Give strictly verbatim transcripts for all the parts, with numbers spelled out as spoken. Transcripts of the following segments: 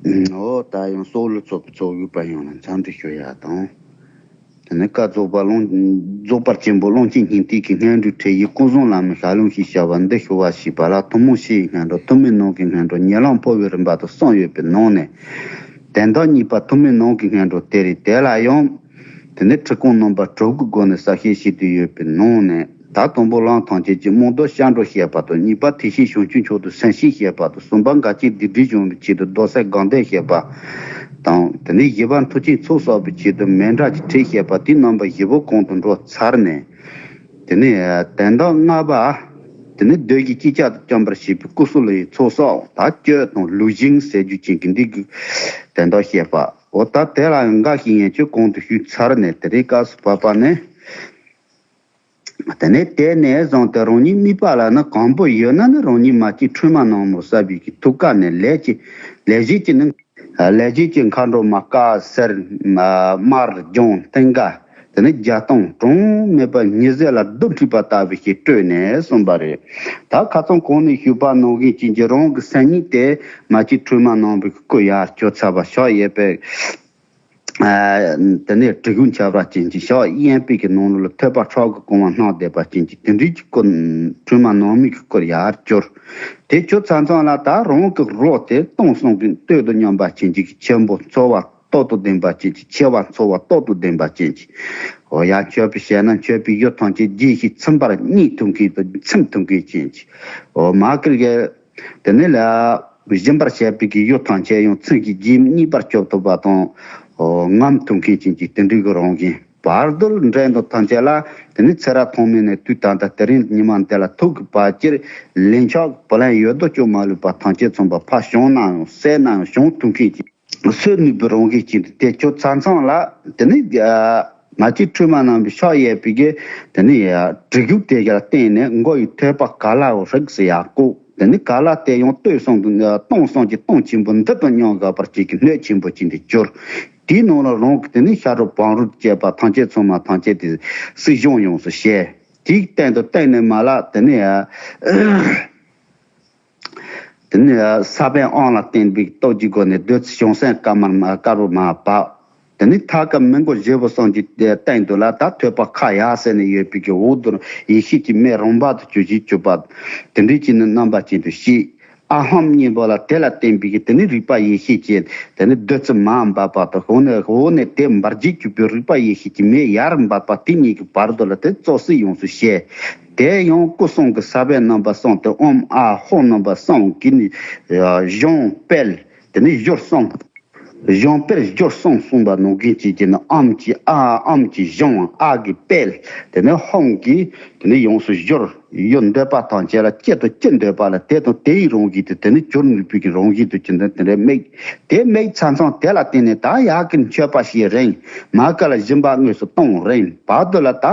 འོ་ད་ཡང་སྲོག་ལ་ཚོགས་པའི་ཚོགས་དབུས་པ་ཡོངས་ལ་འཚམས་འདྲི་ཞུ་ཡ་དང་། དེ་ནས་བཀའ་རྫོགས་པ་ཀློང་རྫོགས་པ་ཆེན་པོ་ཀློང་ཆེན་སྙིང་ཐིག་གི་སྔོན་འགྲོའི་ཁྲིད་ཡིག་ཀུན་བཟང་བླ་མའི་ཞལ་ལུང་ཞེས་བྱ་བ་འདི་ཞུ་བ་ཞེས་པ་ལ་ཐུན་མོང་ཕྱི་ཡི་སྔོན་འགྲོ་ཐུན་མོང་ནང་གི་སྔོན་འགྲོ་ཉེ་ལམ་འཕོ་བའི་རིམ་པ་དང་གསུམ་ཡོད་པའི་ནང་ནས། དོན་དག་གཉིས་པ་ཐུན་མོང་ནང་གི་སྔོན་འགྲོ་དེ་རེད། དེ་ལ་ཡང་། དེ་ནས་ཁྲིད་ཁུངས་རྣམ་པ་དྲུག་གི་སྒོ་ནས་གསལ་བཤད་བྱེད་དུ་ཡོད་པའི་ནང་ནས། ད་དང་པོ་ལམ་ཐམས་ཅད་ཀྱི་རྨོངས་དོར་སྐྱབས་འགྲོ་བཤད་པ་དང་། གཉིས་པ་ཐེག་ཆེན་བྱང་ཆུབ་མཆོག་ཏུ་སེམས་བསྐྱེད་བཤད་པ་དང་། གསུམ་པ་འགལ་རྐྱེན་སྡིག་སྒྲིབ་སྦྱོང་བའི་ཆེད་དུ་རྡོར་སེམས་དགའ་ལྡན་བཤད་པ་དང་། དེ་ནས་བཞི་པ་མཐུ་ཆེན་ཚོགས་བསགས་པའི་ཆེད་དུ་མཎྜལ་གྱི་ཁྲིད་བཤད་པ། དེ་རྣམ་པ་བཞི་པོ་གོང་དུ་འགྲོ་ཚར་ནས། དེ་ནས་དོན་དག་ལྔ་པ། དེ་ནས་བདུད་ཀྱི་ཅི་ཆར་དུ་བཅོམ་པར་བྱེད་པའི་སྐུ་གསུང་ལུགས་ཀྱི་ཚོགས་བསགས་དང་གཅོད་དང་ལུགས་ཞེན་ཟེར་རྒྱུ་ཅན་གྱི་འདི་གི་དོན་དག་བཤད་པ། འོ་ད་དེ་ལ་ཡང་འགའ་ཞིག་ཡན་ཆོད་གོང་དུ་ཞུས་ཚར་ནས་དེ་རིང་སྐབས་སུ་བབ་པ་ནི། དེ་ནས་དེ་ནས་བཟུང་སྟེ་རང་ཉིད་དམིགས་པ་ལ་ནི་གང་པོ་ཡོད་ན་ནི་རང་ཉིད་མ་སྐྱེས་ཕྲོ་མ་ནག་མོ་ཟ་བའི་གི་ཐུགས་ཀ་ནས་ལས་ཀྱི་ལས་བྱེད་ཀྱི་ནི། ལས་བྱེད་ཀྱི་མཁའ་འགྲོ་མ་དཀར་སེར་དམར་ལྗང་མཐིང་ག་དེ་ནི་བརྒྱ་སྟོང་གྲངས་མེད་པ་ཉི་ཟེར་ལ་རྡུལ་འཁྲིགས་པ་ལྟ་བུ་ཞིག་སྤྲོས་ནས་གསུངས་པ་རེད། ད་ཁ་སང་གོང་ནས་ཞུས་པ་ནང་བཞིན་ཅན་གྱི་རང་གི་སེམས་ཉིད་དེ་མ་སྐྱེས་ཕྲོ་མ་ནག་པོའི་སྐུ་ཡར་གྱུར་ཚར་བ་ཤག་ཡོད་པས། དེ་ནས་གྲི་གུམ་ཆགས་པ་ཅན་གྱི་ཤག་གཡས་པའི་གི་ནང་ལོགས་ལ་ཐོད་པ་ཁྲག་གི་གོང་བ་སྣང་བསྡད་པ་ཅན་གྱི་དེ་འདྲའི་གི་སྐུ་ཕྲོ་མ་ནག་མོའི་གི་སྐུར་ཡར་གྱུར། དེ་གྱུར་ཚར་མཚམས་ལ་ད་རང་གི་རོ་དེ་སྟོང་གསུམ་གྱི་སྟོད་དུ་མཉམ་པ་ཅན་གྱི་ཆེན་པོ་ཚོར་བ་རྟག་ཏུ་ལྡན་པ་ཅན་གྱི་ཆེ་བ་ཚོར་བ་རྟག་ཏུ་ལྡན་པ་ཅན་གྱི། འོ་ཡ་མཆོད་པའི་ཞལ་ན་མཆོད་པའི་ཡུལ་ཐམས་ཅད་རྒྱས་ཤིང་ཚིམ་པར་གཉིད་ཐུབ་མཁན་དང་ཚིམ་ཐུབ་མཁན་ཅན་གྱི། འོ་མ་ཀིར་གི། དེ་ནས་ལ། སྦྱིན་པར་བྱེད་པའི་གི་ཡུལ་ཐམས་ཅད་ཡང་ཚིམ་གྱིས་རྒྱས་གཉིད་པར་སྐྱོབ་ཐུབ་པ་དང་། འོ་ངམ་ཐུབ་མཁན་ཅན་གྱི་དེ་འདྲའི་གི་རང་བཞིན། བར་དོར་འདྲེན་དང་ཐམས་ཅད་ལ། དེ་ནས་ཚེ་རབས་ཐོག་མེད་ནས་དུས་ད་ལྟ་དེ་རིང་ཉི་མ་འདི་ལ་ཐུག་གི་བར་ཅིར་ལན་ཆགས་བུ་ལན་ཡོད་དོ་ཅོག་མ་ལུས་པ་ཐམས་ཅད་ཚང་པ་ཕར་བྱུང་ན་ཡང་བསལ་ན་ཡང་བྱུང་ཐུབ་མཁན་གྱི་སོས་ནུས་པའི་རང་བཞིན་ཅན་དུ་དེ་ཁྱོད་ཚང་ཚང་ལ་དེ་ནི་མ་གཅིག་ཁྲོས་མ་གནང་བའི་ཕྱག་གཡས་པའི་གི་དེ་ནི་གྲི་གུག་དེ་ག་ལ་བརྟེན་ནས་མགོ་ཡི་ཐོད་པ་ག་ལ་བོ་ཧྲིག་སེ་ཡར་བཀུག་དེ་ནི་ག་ལ་དེ་ཡང་སྟོད་སོང་དུ་སྟོང་སོང་གི་སྟོང་ཆེན་པོ་འདི་དང་མཉམ་འགག་པར་བྱེད་ཀྱི་སྣོད་ཆེན་པོ་ཅན་དུ་གྱུར། དེའི་ནང་ལ་རང་གི་དེ་ནི་ཤ་རུ་བང་རུ་བཅས་པ་ཐམས་ཅད་ཚང་མ་ཐམས་ཅད་དེ་སྲིད་གཞུང་ཡོངས་སུ་བཤད། དེའི་སྟེང་དུ་བརྟེན་ནས་མ་ལ་དེ་ནི་དེ་ནི་ས་པཎ་ཨང་ལ་བརྟེན་པའི་སྟོབས་ཀྱི་སྒོ་ནས་བདུད་རྩི་བྱང་སེམས་དཀར་དམར་དམར་དཀར་པོ་མར་བབས། དེ་ནི་ཐ་ཀ་མི་མགོ་བཞི་པོ་གསུམ་གྱི་སྟེང་དུ་ལ་ད་ཐོད་པ་ཁ་ཡར་ཟེར་ནས་ཡོད་པའི་གི་འོག་ཏུ་ཡེ་ཤེས་ཀྱི་མེ་རང་བབས་སུ་གྱུར་ཅིག་གྱུར་པ། དེ་འདྲའི་ཅིག་ནི་རྣམ་པ་ཅན་དུ་བཤད། ཨ་ཧོམ་གཉིས་པོ་ལ་དེ་ལ་བརྟེན་པའི་གི་དེ་ནི་རིག་པ་ཡེ་ཤེས་ཀྱི་དེ་ནི་བདུད་རྩི་མར་འབབ་པ་དང་འོག་ནས་འོག་ནས་དེ་འབར་འཇིག་གྱུར་པའི་རིག་པ་ཡེ་ཤེས་ཀྱི་མེ་ཡར་འབབ་པ་དེ་གཉིས་ཀྱི་བར་དུ་ལ་དེ་ཙོག་སི་ཡོངས་སུ་བཤད། དེ་ཡང་སྐུ་གསུང་གི་ས་པཎ་རྣམ་པ་གསུམ་དེ་ཨོཾ་ཨཱཿཧཱུྃ་རྣམ་པ་གསུམ་གྱིས་ནི་གཞུང་སྤེལ། དེ་ནི་སྦྱོར་གསུམ། གཞུང་སྤེལ་སྦྱོར་གསུམ་གསུངས་པ་ནང་བཞིན་བྱས་ཀྱི་ནི་ཨོཾ་གྱིས་ཨཱཿ་ཨོཾ་གྱིས་གཞུང་ཨཱཿ་གིས་སྤེལ། དེ་ནི་ཧཱུྃ་གིས་དེ་ནི་ཡོངས་སུ་སྦྱོར། ཡུལ་འདོད་པ་ཐམས་ཅད་ལ་ཅི་དང་ཅི་འདོད་པ་ལ་དེ་དང་དེ་ཡི་རང་བཞིན་དུ་དེ་ནི་གྱུར་ནུས་པའི་གི་རང་བཞིན་དུ་གྱུར་ནས་དེ་འདྲའི་དམིགས། དེ་དམིགས་ཚང་ཚང་དེ་ལ་བརྟེན་ནས་ད་ཡག་གི་མཆོད་པ་ཞིག་རེད། མ་ཀ་ལ་སྦྱིན་པ་དངོས་སུ་གཏོང་རེད། བར་དུ་ལ་ད་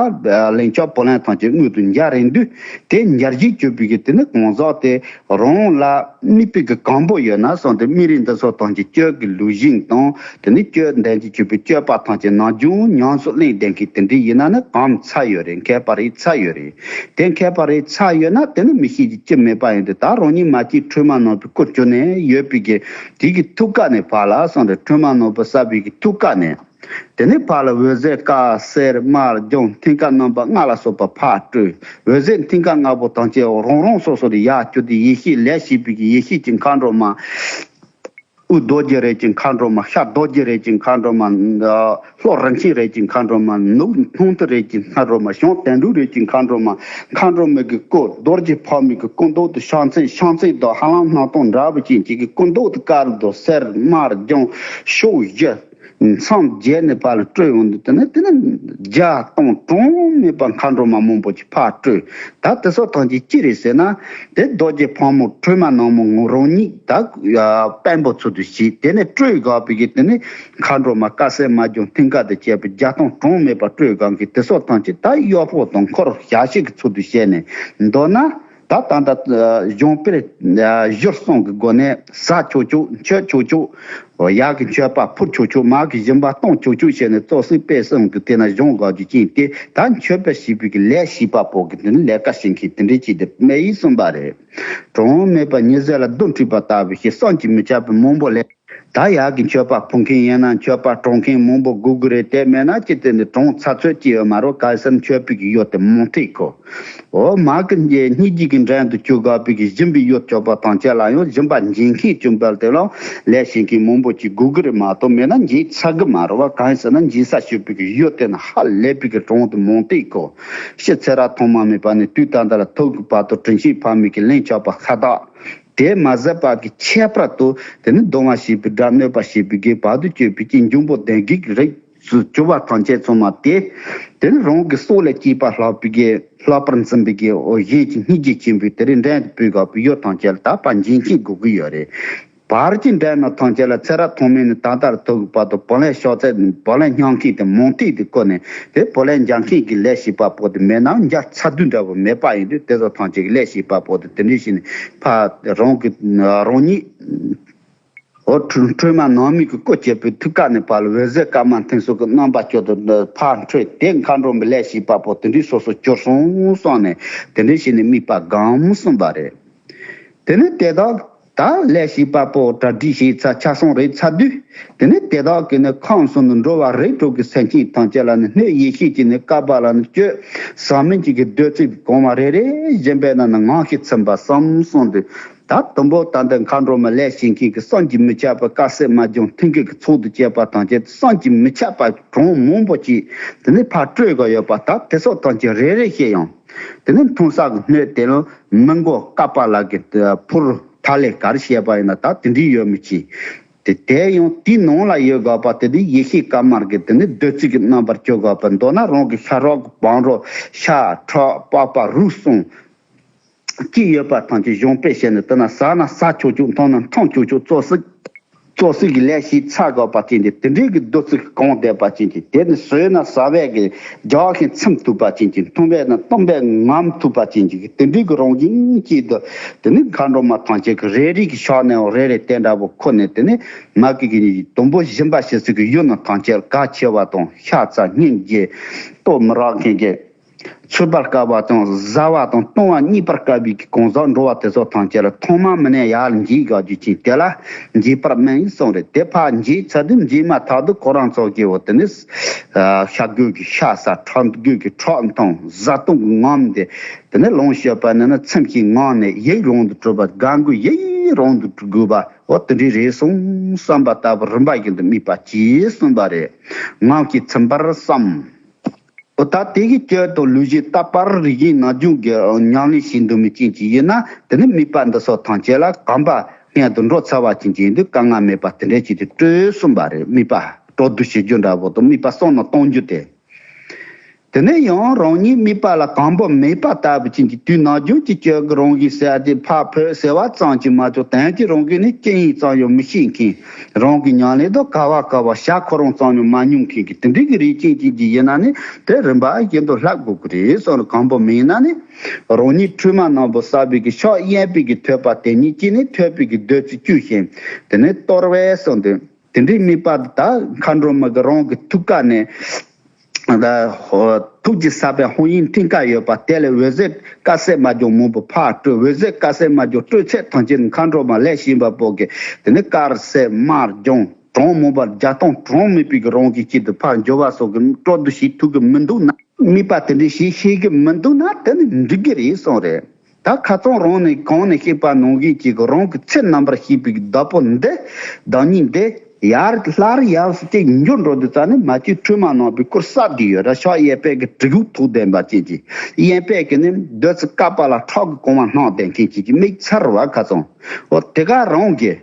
ལན་ཆགས་བུ་ལན་ཐམས་ཅད་དངོས་སུ་འཇལ་རེད་འདུག་དེ་འཇལ་བྱེད་གྱུར་པའི་གི་དེ་ནི་གང་ཟག་དེ་རང་ལ་དམིགས་པའི་གི་གང་པོ་ཡོད་ན་སོང་དེ་དམིགས་རིམ་འདི་ཚོ་ཐམས་ཅད་གཅོད་ཀྱི་ལུགས་བཞིན་དང་དེ་ནི་གཅོད་འདོན་གྱི་གྱུར་པའི་གཅོད་པ་ཐམས་ཅད་ནམ་རྒྱུན་ཉམས་སུ་ལེན་བསྡད་མཁན་དེ་འདྲ་ཡིན་ན་ནི་གང་ཚར་ཡོད་རེད། མཁས་པ་རེད་ཚར་ཡོད་རེད། དེ་མཁས་པ་རེད་ཚར་ཡོད་ན་དེ་ནི་མི་ཤེས་ཀྱི་ཅི་མེད་པ་ཡིན་ཏེ་ད་རང་ཉིད་མ་སྐྱེས་ཕྲོ་མ་ནག་པོའི་སྐུར་གྱུར་ནས་ཡོད་པའི་གི་དེ་གི་ཐུགས་ཀ་ནས་ཕར་ལ་སོང་སྟེ་ཕྲོ་མ་ནག་པོ་ཟ་བའི་གི་ཐུགས་ཀ་ནས། དེ་ནས་ཕར་ལ་འོད་ཟེར་དཀར་སེར་དམར་ལྗང་མཐིང་དཀར་རྣམ་པ་ལྔ་ལ་སོགས་པ་ཕར་སྤྲོས། འོད་ཟེར་མཐིང་དཀར་ལྔ་པོ་ཐམས་ཅད་རང་རང་སོ་སོ་ལ་ཡར་གྱུར་ཏེ་ཡེ་ཤེས་ལས་བྱེད་པའི་གི་ཡེ་ཤེས་ཀྱི་མཁའ་འགྲོ་མ། དབུ་རྡོ་རྗེ་རིགས་ཀྱི་མཁའ་འགྲོ་མ། ཤ་རྡོ་རྗེ་རིགས་ཀྱི་མཁའ་འགྲོ་མ། ལྷོ་རིན་ཆེན་རིགས་ཀྱི་མཁའ་འགྲོ་མ། ནུབ་སྣང་མཐའ་རིགས་ཀྱི་མཁའ་འགྲོ་མ། བྱང་དོན་གྲུབ་རིགས་ཀྱི་མཁའ་འགྲོ་མ། མཁའ་འགྲོ་མའི་གི་སྐུ་རྡོ་རྗེ་ཕག་མོའི་གི་སྐུ་མདོག་དེ་ཕྱག་མཚན་ཕྱག་མཚན་དང་ཧ་ལམ་སྣང་སྟོང་འདྲ་བ་ཅན་གྱི་གི་སྐུ་མདོག་དེ་དཀར་དང་སེར་དམར་ལྗང་ཕྱོགས་བཞི། མཚམས་བརྒྱད་ནས་ཕར་ལ་སྤྲོས་ཡོང་དུས་དེ་ནས་དེ་ནས་བརྒྱ་སྟོང་གྲངས་མེད་པ་མཁའ་འགྲོ་མ་མང་པོ་ཅིག་ཕར་སྤྲོས། ད་དེ་ཚོ་ཐམས་ཅད་ཅི་རེད་ཟེར་ན། དེ་རྡོ་རྗེ་ཕག་མོ་ཁྲོས་མ་ནག་མོ་ངོ་རང་ཉིད་ད་དཔོན་པོ་ཚུལ་དུ་བྱས་དེ་ནས་སྤྲོས་དགག་པའི་གི་དེ་ནས་མཁའ་འགྲོ་མ་དཀར་སེར་དམར་ལྗང་མཐིང་དཀར་དང་བཅས་པའི་བརྒྱ་སྟོང་གྲངས་མེད་པ་སྤྲོས་དགག་གི་དེ་ཚོ་ཐམས་ཅད་ད་གཡོག་པོ་དང་འཁོར་ཞག་ཤིག་གི་ཚུལ་དུ་བྱས་ནས་མདོར་ན། ད་ད་ལྟ་གཞུང་དཔེར་སྦྱོར་གསུམ་གྱི་སྒོ་ནས་ཟ་ཆོག་ཆོག་མཆོད་ཆོག་ཆོག་ཡག་གི་མཆོད་པ་ཕུལ་ཆོག་ཆོག་མ་གི་སྦྱིན་པ་གཏོང་ཆོག་ཆོག་བྱས་ནས་ཙོག་སི་དཔེ་གསུམ་གྱི་དེ་ན་གཞུང་དགག་རྒྱུ་ཅན་དེ་ད་མཆོད་པ་བྱེད་པའི་གི་ལས་བྱེད་པ་པོ་གི་དེ་ནི་ལས་ཀ་བྱེད་མཁན་དེ་འདྲའི་ཅིག་དེ་སྨྲས་ཡིན་གསུངས་པ་རེད། གྲངས་མེད་པ་ཉི་ཟེར་ལ་རྡུལ་འཁྲིགས་པ་ལྟ་བུ་ཞིག་བསམ་གྱིས་མི་ཁྱབ་པའི་མང་པོ་ལས། ད་ཡག་གི་མཆོད་པ་ཕུལ་མཁན་ཡིན་ན་མཆོད་པ་སྤྲོ་མཁན་མང་པོ་དགོས་ཀྱི་རེད། དེ་མེད་ན་ཅི་སྟེ་ནི་གྲོངས་ཚར་ཚོད་ཅི་ཡོད་མ་རེད། གལ་སྲིད་མཆོད་པའི་གི་ཡུལ་དེ་མང་ཐིག་གོ། འོ་མ་གི་སྙིང་རྗེ་གི་འགྲན་དུ་བཅུག་དགོས་པའི་གི་སྦྱིན་པའི་ཡུལ་མཆོད་པ་ཐམས་ཅད་ལ་ཡང་སྦྱིན་པ་འབྱིན་མཁན་བྱུང་བ་དེ་ལ་ལས་བྱེད་མཁན་མང་པོ་ཅིག་དགོས་ཀྱི་རེད་མ་གཏོགས་མེད་ན་འབྱིན་ཚར་གི་མ་རེད་བ། གང་ཡིན་ཟེར་ན་འབྱིན་ས་བྱེད་པའི་གི་ཡུལ་དེ་ན་ཧ་ལས་པའི་གི་གྲོངས་དེ་མང་ཐིག་གོ། ཤི་ཚེ་རབས་ཐོག་མ་མེད་པ་ནས་དུས་ད་ལྟ་ལ་ཐུག་གི་བར་དུ་དྲིན་ཅན་ཕ་མའི་གི་ལན་ཆགས་པ་ཁ་བཏགས། དེ་མ་ཟད་པ་གི་ཁྱད་པར་དུ་དེ་ནི་སྡོམ་པ་བྱས་པའི་དགྲ་གནོད་པ་བྱས་པའི་གི་བར་དུ་གཅོད་པའི་གི་འབྱུང་པོ་བདེན་བགེགས་རིགས་སུ་གྱུར་པ་ཐམས་ཅད་ཚང་མ་དེ་དེ་ནི་རང་གི་སྲོག་ལས་སྐྱེས་པ་ལྷག་པའི་གི་ལྷག་པར་འཛིན་པའི་གི་འོ་གཞན་གྱི་སྙིང་རྗེ་ཆེན་པོས་དེ་རིང་འགྲན་དུ་བུད་དགོས་པའི་ཡུལ་ཐམས་ཅད་ལ་དག་པ་འབྱིན་མཁན་དགོས་ཀྱི་ཡོད་རེད། བར་གྱི་འགྲན་ན་ཐམས་ཅད་ལ་ཚེ་རབས་ཐོག་མེད་ནས་ད་ལྟར་ཐུག་གི་བར་དུ་བག་ལེབ་ཤོག་ཚད་བག་ལེབ་སྙིང་ཁེངས་དེ་མང་ཐིག་དེ་བཀོད་ནས་དེ་བག་ལེབ་འཇལ་མཁན་གྱི་ལས་བྱེད་པ་པོ་དེ་མེད་ནའང་འཇལ་ཚར་དུས་འདྲ་བོ་མེད་པ་ཡིན་དུས་དེ་ཚོ་ཐམས་ཅད་ཀྱི་ལས་བྱེད་པ་པོ་དེ་དེ་འདྲ་བྱས་ནས་ཕ་རང་གི་རང་ཉིད་འོ་ཁྲོས་ཁྲོས་མ་ནང་མི་གི་བཀོད་ཅེས་པའི་ཐུགས་ཀ་ནས་ཕར་ལ་འོད་ཟེར་དཀར་དམར་མཐིང་གསུམ་གྱི་རྣམ་པ་ཅོ་དུ་ཕར་འཕྲོས་དེ་མཁའ་འགྲོ་མའི་ལས་བྱེད་པ་པོ་དེ་འདྲའི་སོ་སོ་གྱུར་སོང་བསམ་ནས་དེ་འདྲ་བྱས་ནས་དམིགས་པ་སྒོམ་གསུངས་པ་རེད། དེ་ནས་དེ་དག་ད་ལས་བྱེད་པ་པོ་གྲ་སྒྲིག་བྱས་ཚར་ཆ་ཚང་རེད་ཚར་དུས། དེ་ནས་དེ་དག་གིས་ནི་ཁམས་གསུམ་དུ་འགྲོ་བ་རིགས་དྲུག་གི་སེམས་ཅན་ཐམས་ཅད་ལ་ནི་སྣོད་ཡེ་ཤེས་ཀྱི་ནི་བསྐལ་པ་ལ་ནི་སྤྱོད་ཟག་མེད་ཀྱི་གི་བདུད་རྩི་གི་གོང་མ་རེ་རེ་བཞིན་པས་ན་ནི་ངང་གིས་ཚིམ་པ་བསམ་གསུངས་ཏེ། ད་དུམ་བུ་ད་འདི་མཁའ་འགྲོ་མ་ལས་བྱེད་མཁན་གྱི་བསམ་གྱིས་མི་ཁྱབ་པའི་དཀར་སེར་དམར་ལྗང་མཐིང་གི་གི་ཚོགས་དང་བཅས་པ་ཐམས་ཅད་བསམ་གྱིས་མི་ཁྱབ་པ་གྲངས་མང་པོ་ཅིག་དེ་ནས་ཕར་སྤྲོད་དགོས་ཡོད་པ་ད་དེ་སོགས་ཐམས་ཅད་རེ་རེ་བཞིན་ཡང་། དེ་ནས་འཐུང་ས་གི་སྣོད་དེ་ལ་མི་མགོ་བསྐལ་པ་ལ་གི་ཕུར་ཐ་ལེ་ག་རེ་བཤད་པ་ཡིན་ན་ད་དེ་འདྲའི་ཡོད་མི་ཅི། དེ་དེ་ཡང་དེའི་ནང་ལ་ཡོད་དགོས་པ་དེ་ནི་ཡེ་ཤེས་དཀར་དམར་གྱི་དེ་ནི་བདུད་རྩི་གི་རྣམ་པར་གྱུར་དགོས་པ་མདོར་ན་རང་གི་ཤ་རོགས་ཀྱི་བང་རོ་ཤ་ཁྲག་པགས་པ་རུས་གསུམ་སྐྱེས་ཡོད་པ་ཐམས་ཅད་གཞོམ་པའི་ཞལ་ནས་དེ་ན་ཟ་ན་ཟ་ཆོག་ཆོག་འཐུང་ན་འཐུང་ཆོག་ཆོག་བཙོ་བསྲེག་བཙོ་བསྲེག་གི་ལས་བྱེད་ཚར་དགོས་པ་ཅན་གྱི་དེ་འདྲའི་གི་བདུད་རྩི་གི་གོང་བསྡད་པ་ཅན་གྱི་དེ་ནི་ཟོས་ན་ཟ་བས་གི་རྒྱགས་ཤིང་ཚིམ་ཐུབ་པ་ཅན་གྱི་འཐུང་བས་ན་གཏུམ་པས་ངམ་ཐུབ་པ་ཅན་གྱི་དེ་འདྲའི་གི་རང་བཞིན་གྱིས་དུ་དེ་ནི་མཁའ་འགྲོ་མ་ཐམས་ཅད་ཀྱི་རེ་རེ་གི་ཕྱག་ནས་རེ་རེ་དེ་འདྲ་བོ་ཁུར་ནས་དེ་ནི་མ་གི་གི་ནི་དུམ་བུ་བཞིན་པ་ཞེས་ཟེར་གི་ཡུལ་ན་ཐམས་ཅད་ག་ཆེ་བ་དང་ཤ་ཚ་སྙིང་རྗེ་ལྟོ་མི་རག་མཁན་གྱི། ཚོད་པར་དཀའ་བ་དང་བཟའ་བ་དང་བཏུང་བ་རྙེད་པར་དཀའ་བའི་གི་གང་ཟག་འགྲོ་བ་དེ་ཚོ་ཐམས་ཅད་ལ་ཐོག་མ་མི་ནས་ཡར་འཇིགས་དགའ་རྒྱུ་ཅན་དེ་ལ་འཇིགས་པར་སྨོན་གསུངས་རེད། དེ་ཕར་འཇིགས་ཚར་དུས་འཇིགས་མ་ཐག་ཏུ་ཁོ་རང་ཚོ་གི་འོ་དེ་ནི་ཤ་དགོས་ཀྱི་ཤ་ཟ་ཁྲག་དགོས་ཀྱི་ཁྲག་འཐུང་བཟའ་བཏུང་གི་ངམ་དེ་དེ་ནི་ལོངས་སྤྱོད་པ་ནི་ནི་ཚིམ་ཞིང་ངང་ནས་ཡིད་རང་དུ་གྲོལ་བ་དགའ་མགུ་ཡིད་རང་དུ་གྲོལ་དགོས་པ་འོ་དེ་འདྲའི་རེད་གསུངས་བསམ་པ་ལྟ་བུ་རིམ་པ་བཞིན་དུ་དམིགས་པ་ཅིས་གསུངས་པ་རེད། ངང་གིས་ཚིམ་པར་བསམ། འོ་ད་དེ་གི་སྐྱོན་དང་ལུས་ཀྱི་རྟག་པར་རིགས་ཀྱི་ནག་འཇོམས་ཀྱི་ཉམས་ལེན་བྱེད་འདུན་མི་ཅན་གྱི་ཡིན་ན་དེ་ནི་དམིགས་པ་འདི་སོགས་ཐམས་ཅད་ལ་གོམས་པ་སྔོན་དུ་འགྲོ་ཚར་བ་ཅན་གྱི་ཡིན་དུས་དཀའ་ངལ་མེད་པ་དེ་འདྲའི་ཅིག་ཏུ་སྤྲོས་གསུངས་པ་རེད། དམིགས་པ་སྤྲོ་བསྡུ་བྱེད་རྒྱུ་འདྲ་བོ་དང་དམིགས་པ་བསམ་ན་གཏོང་རྒྱུ་དེ། དེ་ནས་ཡང་རང་ཉིད་དམིགས་པ་ལ་གོམས་པ་མེད་པ་ལྟ་བུ་ཅན་གྱི་དུས་ནག་འཇོམས་ཀྱི་སྐྱོན་གྱི་རང་གི་ཟེར་ཏེ་ཕར་བོད་ཟེར་བ་ཙམ་གྱིས་མ་གཏོགས་དོན་གྱི་རང་གི་ནི་ཅི་ཡིན་ཙམ་ཡང་མི་ཤེས་མཁན། རང་གི་ཉམས་ལེན་དང་ག་བ་ག་བ་བྱ་ཁོ་རང་ཙམ་ཡང་མ་མྱོང་མཁན་གྱི་དེ་འདྲའི་གི་རིགས་ཅན་ཅན་གྱི་ཡིན་ན་ནི་དེ་རིམ་པ་བཞིན་དུ་ལྷག་དགོས་ཀྱི་རེད་གསུངས་རེད། གོམས་པ་མེད་ན་ནི་རང་ཉིད་ཁྲོས་མ་རྣམས་པོ་བསགས་པའི་གི་ཕྱག་གཡས་པའི་གི་ཐོད་པ་དེ་ཉིད་ཀྱིས་ནི་ཐོད་པའི་གི་བདུད་རྩི་བཀྲུས་ཤིང་དེ་ནས་གཏོར་བས་གསུངས་ཏེ། དེ་འདྲའི་དམིགས་པ་དེ་དག་མཁའ་འགྲོ་མ་གི་རང་གི་ཐུགས་ཀ་ནས། ཐུགས་ཀྱི་ས་པའི་ཧོང་ཡིན་མཐིང་ཀ་ཡོད་པ་དེ་ལས་འོད་ཟེར་དཀར་སེར་དམར་ལྗང་མང་པོ་ཕར་སྤྲོས། འོད་ཟེར་དཀར་སེར་དམར་ལྗང་སྤྲོས་ཚད་ཐམས་ཅད་མཁའ་འགྲོ་མ་ལས་བྱིན་པ་པོ་གི་དེ་ནི་དཀར་སེར་དམར་ལྗང་གྲངས་མང་པ་བརྒྱ་སྟོང་གྲངས་མེད་པའི་གི་རང་གི་དཀྱིལ་དུ་ཕར་འཇོ་བ་སོགས་ཀྱི་སྤྲོ་བསྡུ་ཞིག་ཐུབ་ཀྱི་མི་འདུག་ན། དམིགས་པ་དེ་འདྲ་ཞིག་ཤེས་ཀྱི་མི་འདུག་ན་དེ་ནི་འགྲིག་གི་རེད་གསུངས་རེད། ད་ཁ་ཚང་རང་ནས་གང་ནས་ཤེས་པ་ནང་བཞིན་གྱི་རང་གི་ཚེ་རྣམ་པར་ཤེས་པའི་བདག་པོ་འདི་བདག་ཉིད་འདི་ཡར་སླར་ཡར་སུ་གཅིག་འགྱུར་འགྲོ་དུས་ཙ་ནས་མ་གཅིག་ཁྲོས་མ་རྣམ་པའི་སྐུར་གསལ་བསྡད་ཡོད་ར། ཕྱག་གཡས་པས་ཀྱི་གྲི་གུག་ཐོགས་ལྡན་པ་ཅན་གྱི་གཡོན་པས་ཀྱི་ནི་བདུད་རྩི་བསྐལ་པ་ལ་ཁྲག་གི་གོང་མ་སྣང་ལྡན་མཁན་ཅན་གྱི་དམིགས་ཚར་བ་ཁ་ཚང་འོ་དེ་ག་རང་གི་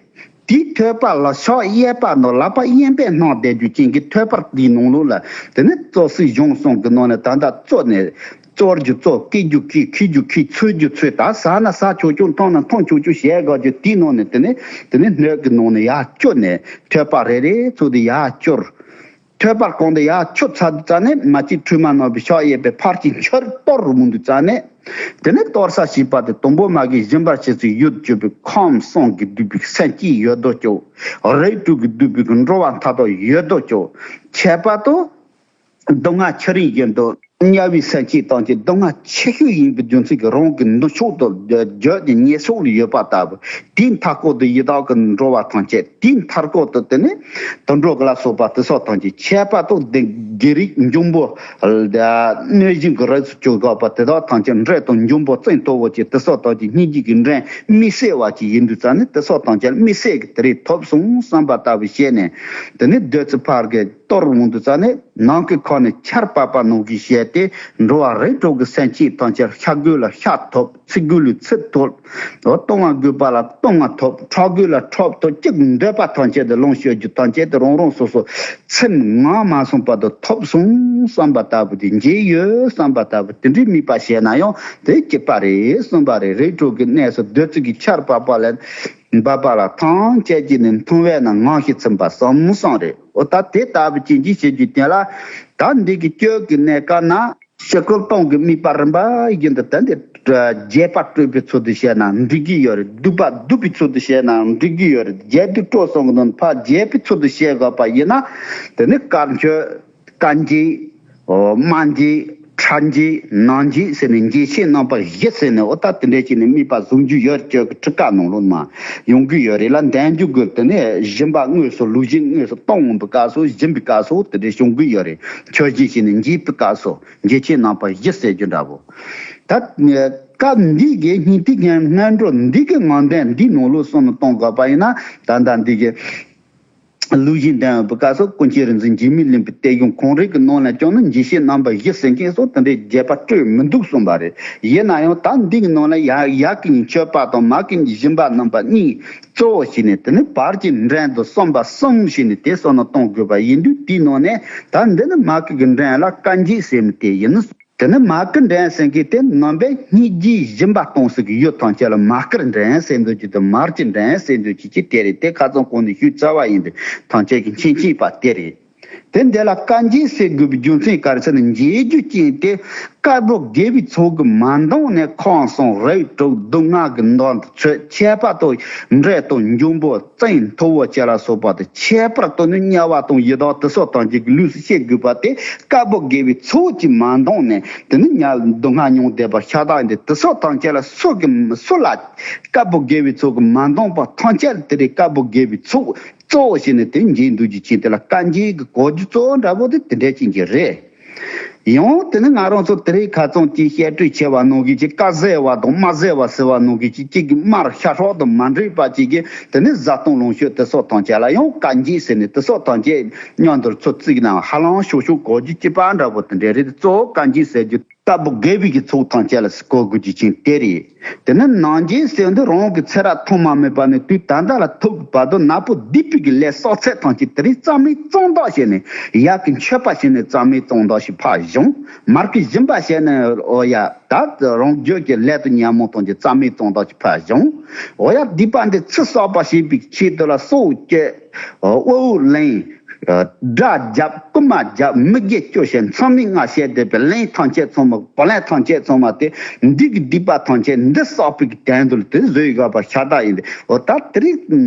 དེའི་ཐོད་པ་ལ་ཕྱག་གཡས་པ་ནང་ལག་པ་གཡོན་པས་སྣང་ལྡན་རྒྱུ་ཅན་གྱི་ཐོད་པར་དེའི་ནང་ལོགས་ལ་དེ་ནི་བཙོ་བསྲེག་གཞུང་གསུམ་གྱི་ནང་ནས་ད་ལྟ་བཙོ་ནས། བཙོ་རྒྱུ་བཙོ། བཀས་རྒྱུ་བཀས། ཁུས་རྒྱུ་ཁུས། ཚོས་རྒྱུ་ཚོས། ད་ཟ་ན་ཟ་ཆོག་ཆོག་འཐུང་ན་འཐུང་ཆོག་ཆོག་བྱས་དགོས་རྒྱུ་དེའི་ནང་ནས་དེ་ནས་དེ་ནས་སྣོད་ཀྱི་ནང་ནས་ཡར་བསྐྱུར་ནས་ཐོད་པ་རེ་རེ་ཚུར་དེ་ཡར་བསྐྱུར། ཐོད་པར་གང་དུ་ཡར་བསྐྱུར་ཚར་དུས་ཙ་ནས་མ་གཅིག་ཁྲོས་མ་རྣམ་པའི་ཕྱག་གཡས་པས་ཕར་གཅིག་འཕྱར་གཏོར་རུ་མི་འདུག་ཙ་ནས། དེ་ནས་གཏོར་ས་ཞེས་པ་དེ་དང་པོ་མ་གི་སྦྱིན་པར་བྱེད་ཚུལ་ཡུལ་གྱུར་པའི་ཁམས་གསུམ་གྱིས་བསྡུས་པའི་སེམས་ཅན་ཡོད་དོ་ཅོག་རིགས་དྲུག་གིས་བསྡུས་པའི་འགྲོ་བ་མཐའ་དག་ཡོད་དོ་ཅོག་ཁྱད་པར་དུ། སྡུག་བསྔལ་ཆུ་རིན་བཞིན་དུ། དམྱལ་བའི་སེམས་ཅན་ཐམས་ཅད་སྡུག་བསྔལ་ཆེ་ཤོས་ཡིན་པའི་རྒྱུ་མཚན་གྱིས་རང་གི་མདུན་ཕྱོགས་དུ་བརྗོད་ནས་ཉེ་ཕྱོགས་ལ་ཡོད་པ་ལྟ་བུ། དེའི་མཐའ་སྐོར་དུ་ཡི་དྭགས་ཀྱི་འགྲོ་བ་ཐམས་ཅད། དེའི་མཐའ་སྐོར་དུ་དེ་ནས་དུད་འགྲོ་ལ་སོགས་པ་དེ་སོགས་ཐམས་ཅད། ཁྱད་པར་དུ་བདེ་བགེགས་རིགས་འབྱུང་པོ་གནོད་སྦྱིན་གྱི་རིགས་སུ་གྱུར་འགག་པ་དེ་དག་ཐམས་ཅད། འདྲེ་དང་འབྱུང་པོ་བཙན་ཐོར་བུ་བཅས་དེ་སོགས་ཐམས་ཅད་སྙིང་རྗེ་གི་འགྲན་དམིགས་བསལ་བ་ཅིག་ཡིན་དུས་ཙང་ནས། དེ་སོགས་ཐམས་ཅད་དམིགས་བསལ་གྱི་དེ་རིགས་ཐོབ་སོང་བསམ་པ་ལྟ་བུ་བྱས་ནས། དེ་ནས་བདུད་རྩི་ཕར་གི་གཏོར་འོང་དུས་ཙང་ནས། ནམ་མཁའི་ཁམས་ནས་ཆར་པགས་པ་ནང་བཞིན་བྱས་ཏེ། འགྲོ་བ་རིགས་དྲུག་གི་སེམས་ཅན་ཐམས་ཅད་ཤ་རྒོད་ལ་ཤ་ཐོབ། ཚིལ་རྒོད་ལ་ཚིལ་ཐོབ། གཏོང་བ་རྒོད་པ་ལ་གཏོང་བ་ཐོབ། ཁྲག་རྒོད་ལ་ཁྲག་ཐོབ། ཅི་འདོད་པ་ཐམས་ཅད་དུ་ལོངས་སྤྱོད་རྒྱུ་ཐམས་ཅད་དུ་རང་རང་སོ་སོ་ཚེ་ངོ་མ་སོང་བར་དུ་ཐོབ་སོང་བསམ་པ་ལྟ་བུ་དེ། འཇལ་ཡོད་བསམ་པ་ལྟ་བུ་དེ་འདྲའི་དམིགས་པ་བྱས་ན་ཡང་དེ་སྐྱིད་པ་རེད་གསུངས་པ་རེད། རིགས་དྲུག་གི་གནས་སུ་བདུད་རྩི་གི་ཆར་པགས་པ་ལ་འབབ་པ་ལ་ཐམས་ཅད་ཀྱིས་ནི་འཐུང་བས་ན་ངང་ཞིང་ཚིམ་པ་བསམ་བསམ་རེད། འོ་ད་དེ་ལྟ་བུ་ཅན་གྱི་བྱེད་རྒྱུ་དེ་ལ། ད་འདི་གི་གཅོད་ཀྱི་གནས་སྐབས་ན། ཕྱི་སྐོར་སྟོང་གི་དམིགས་པ་རིམ་པ་བཞིན་དུ་དེ་འདི་རྒྱས་པ་སྤྲོས་པའི་ཚུལ་དུ་བྱས་ན་འགྲིག་གི་ཡོད་རེད། བསྡུས་པ་བསྡུས་པའི་ཚུལ་དུ་བྱས་ན་འགྲིག་གི་ཡོད་རེད། རྒྱས་བསྡུས་སྤྲོས་གསུམ་གྱི་ནང་ཕར་རྒྱས་པའི་ཚུལ་དུ་བྱེད་དགོས་པ་ཡིན་ན། དེ་ནི་དཀར་མཆོད། དཀར་འགྱེད། སྨན་འགྱེད། ཁྲག་འགྱེད། ནང་འགྱེད་ཟེར་ནས་འགྱེད་བྱེད་རྣམ་པ་བཞི་ཟེར་ནས། འོ་ད་དེ་འདྲས་བྱས་ནས་དམིགས་པ་བཟུང་རྒྱུ་ཡོད་རེད། གཅོད་ཀྱི་ཁྲིད་ཀ་ནང་ལོགས་ནས་ཡོང་གི་ཡོད་རེད་ལ། འདོན་རྒྱུ་དགོས། དེ་ནས་སྦྱིན་པ་དངོས་སུ་ལུགས་གཞི་དངོས་སུ་གཏོང་འོང་པའི་སྐབས་སུ། སྦྱིན་པའི་སྐབས་སུ་དེ་འདྲས་བྱུང་གི་ཡོད་རེད། མཆོད་སྦྱིན་བྱས་ནས་འགྱེད་པའི་སྐབས་སུ་འགྱེད་བྱེད་རྣམ་པ་བཞི་ཟེར་རྒྱུ་འདྲ་པོ། ད་སྐབས་འདི་གི་སྙིང་ཐིག་སྔོན་འགྲོ་འདི་གི་ངང་འདོན་འདི་ནང་ལོགས་སུ་ནི་གཏོང་དགོས་པ་ཡིན་ན། ད་ལྟ་འདི་གི་ལུགས་གཞི་འདོན་པའི་སྐབས་སུ་ཀུན་མཁྱེན་རིག་འཛིན་འཇིགས་མེད་གླིང་པའི་གཏེར་གཞུང་གང་རེད་ཀྱི་ནང་ལ་ཀྱང་ནི་འགྱེད་བྱེད་རྣམ་པ་བཞི་ཟེར་མཁན་སོགས་དེ་འདྲའི་རྒྱས་པ་སྤྲོས་མི་འདུག་གསུངས་པ་རེད། ཡིན་ན་ཡང་ད་འདི་གི་ནང་ལ་ཡ་ཡ་གི་མཆོད་པ་དང་མ་གི་སྦྱིན་པ་རྣམ་པ་གཉིས། གཙོ་བོ་བྱས་ནས་དེ་ནི་བར་གྱི་འགྲན་དུ་བསམ་པ་གསུམ་བྱས་ནས་དེ་སོགས་ནི་གཏོང་དགོས་པ་ཡིན་དུས། དེའི་ནང་ནས་ད་འདི་ནི་མ་གི་གི་འགྲན་ལ་དཀར་འགྱེད་ཟེར་མི་དེ་ཡིན། དེ་ནི་མ་གི་འགྲན་ཟེར་མཁན་དེ་རྣམ་པའི་སྙིང་རྗེའི་སྦྱིན་པ་གཏོང་སའི་གི་ཡུལ་ཐམས་ཅད་ལ་མ་གི་འགྲན་ཟེར་འདོད་ཀྱི་དང་། མར་གྱི་འགྲན་ཟེར་འདོད་ཀྱི་ཅི་དེ་རེད། དེ་ཁ་སང་གོང་ནས་ཞུས་ཚར་བ་ཡིན་དུས། ཐམས་ཅད་ཀྱི་མཁྱེན་མཁྱེན་པ་དེ་རེད། དེ་འདི་ལ་དཀར་འགྱེད་ཟེར་དགོས་པའི་རྒྱུ་མཚན་ག་རེ་ཟེར་ན། འགྱེད་རྒྱུ་ཅན་དེ་དཀར་པོ་དགེ་བའི་ཚོགས་ཀྱིས་མ་འདང་ནས་ཁམས་གསུམ་རིགས་དྲུག་སྡུག་བསྔལ་གྱི་མདུན་དུ་ཚུད། ཁྱད་པར་དུ་འདྲེ་དང་འབྱུང་པོ་བཙན་ཐོར་བུ་བཅས་ལ་སོགས་པ་དང་། ཁྱད་པར་དུ་ནི་དམྱལ་བ་དང་ཡི་དྭགས་དེ་སོགས་ཐམས་ཅད་ཀྱི་ལུས་སུ་སྐྱེ་དགོས་པ་དེ་དཀར་པོ་དགེ་བའི་ཚོགས་ཀྱིས་མ་འདང་ནས། དེ་ནི་དམྱལ་སྡུག་བསྔལ་མྱོང་བསྡད་པ་ཤ་སྟག་ཡིན་ཏེ། དེ་སོགས་ཐམས་ཅད་ལ་སུ་གི་སུ་ལ་དཀར་པོ་དགེ་བའི་ཚོགས་ཀྱིས་མ་འདང་པ་ཐམས་ཅད་དེ་རེད། དཀར་པོ་དགེ་བའི་ཚོགས་གཙོ་བོ་བྱས་ནས་དེ་འགྱེད་འདོད་ཀྱི་ཅན་དེ་ལ་དཀར་འགྱེད་ཀྱི་གོ་རྒྱུ་གཙོ་བོ་འདྲ་པོ་དེ་དེ་འདྲས་ཅན་གྱི་རེད། ཡང་དེ་ནི་ང་རང་ཚོ་དེ་རིང་ཁ་སང་གཅིག་བཤད་སྤྲོས་ཆེ་བ་ནང་བཞིན་གྱི། དཀར་ཟས་པ་དང་དམར་ཟས་པ་ཟེར་བ་ནང་བཞིན་གྱི། གཅིག་གིས་དམར་ཤ་ཁྲག་དང་མ་འདྲེས་པ་ཅིག་གིས་དེ་ནི་བཟའ་བཏུང་ལོངས་སྤྱོད་དེ་སོགས་ཐམས་ཅད་ལ་ཡང་དཀར་འགྱེད་ཟེར་ནས། དེ་སོགས་ཐམས་ཅད་མཉམ་དུ་ཚུར་བརྩིས་ན་ཧ་ལམ་ཤོག་ཤོག་གོ་རྒྱུ་གཅིག་པ་འདྲ་པོ་དེ་འདྲས་རེད། གཙོ་བོ་དཀར་འགྱེད་ཟེར་རྒྱུ་དཀར་པོ་དགེ་བའི་གི་ཚོགས་ཐམས་ཅད་ལ་གོ་དགོས་རྒྱུ་ཅན་དེ་རེད། དེ་ནི་ནང་འགྱེད་ཟེར་འདི་རང་གི་ཚེ་རབས་ཐོག་མ་མེད་པ་ནས་དུས་ད་ལྟ་ལ་ཐུག་གི་བར་དུ་ནག་པོ་སྡིག་པའི་གི་ལས་བསགས་ཚད་ཐམས་ཅད་དེ་རིང་རྩ་མེད་གཙང་དག་བྱས་ནས། ཡ་གི་མཆོད་པ་བྱས་ནས་རྩ་མེད་གཙང་དག་ཞིག་ཕར་བྱུང་། མར་གི་སྦྱིན་པ་བྱས་ནས། འོ་ཡ། ད་རང་རྒྱུད་ཀྱི་ལས་དང་ཉོན་མོངས་ཐམས་ཅད་རྩ་མེད་གཙང་དག་ཞིག་ཕར་བྱུང་། འོ་ཡ། སྡིག་པ་འདི་ཚེ་གསར་པ་བྱེད་པའི་ཆེད་དུ་ལ་སྲོག་གཅོད། དབུལ་པོ་ལེན། དགྲ་རྒྱབ། རྐུན་མ་རྒྱབ། མི་དགེ་བཅུ་བྱས། མཚམས་མེད་ལྔ་བྱས་བསྡད་པའི་ལན་ཐམས་ཅད་ཚང་མ། བུ་ལོན་ཐམས་ཅད་ཚང་མ་དེ་འདི་གི་སྡིག་པ་ཐམས་ཅད་འདི་བསགས་པའི་གི་དོན་དུ་ལ་དེ་བཟོས་ཡོད་པ་ཤ་སྟག་ཡིན་ཏེ། འོ་ད་དེ་རིང་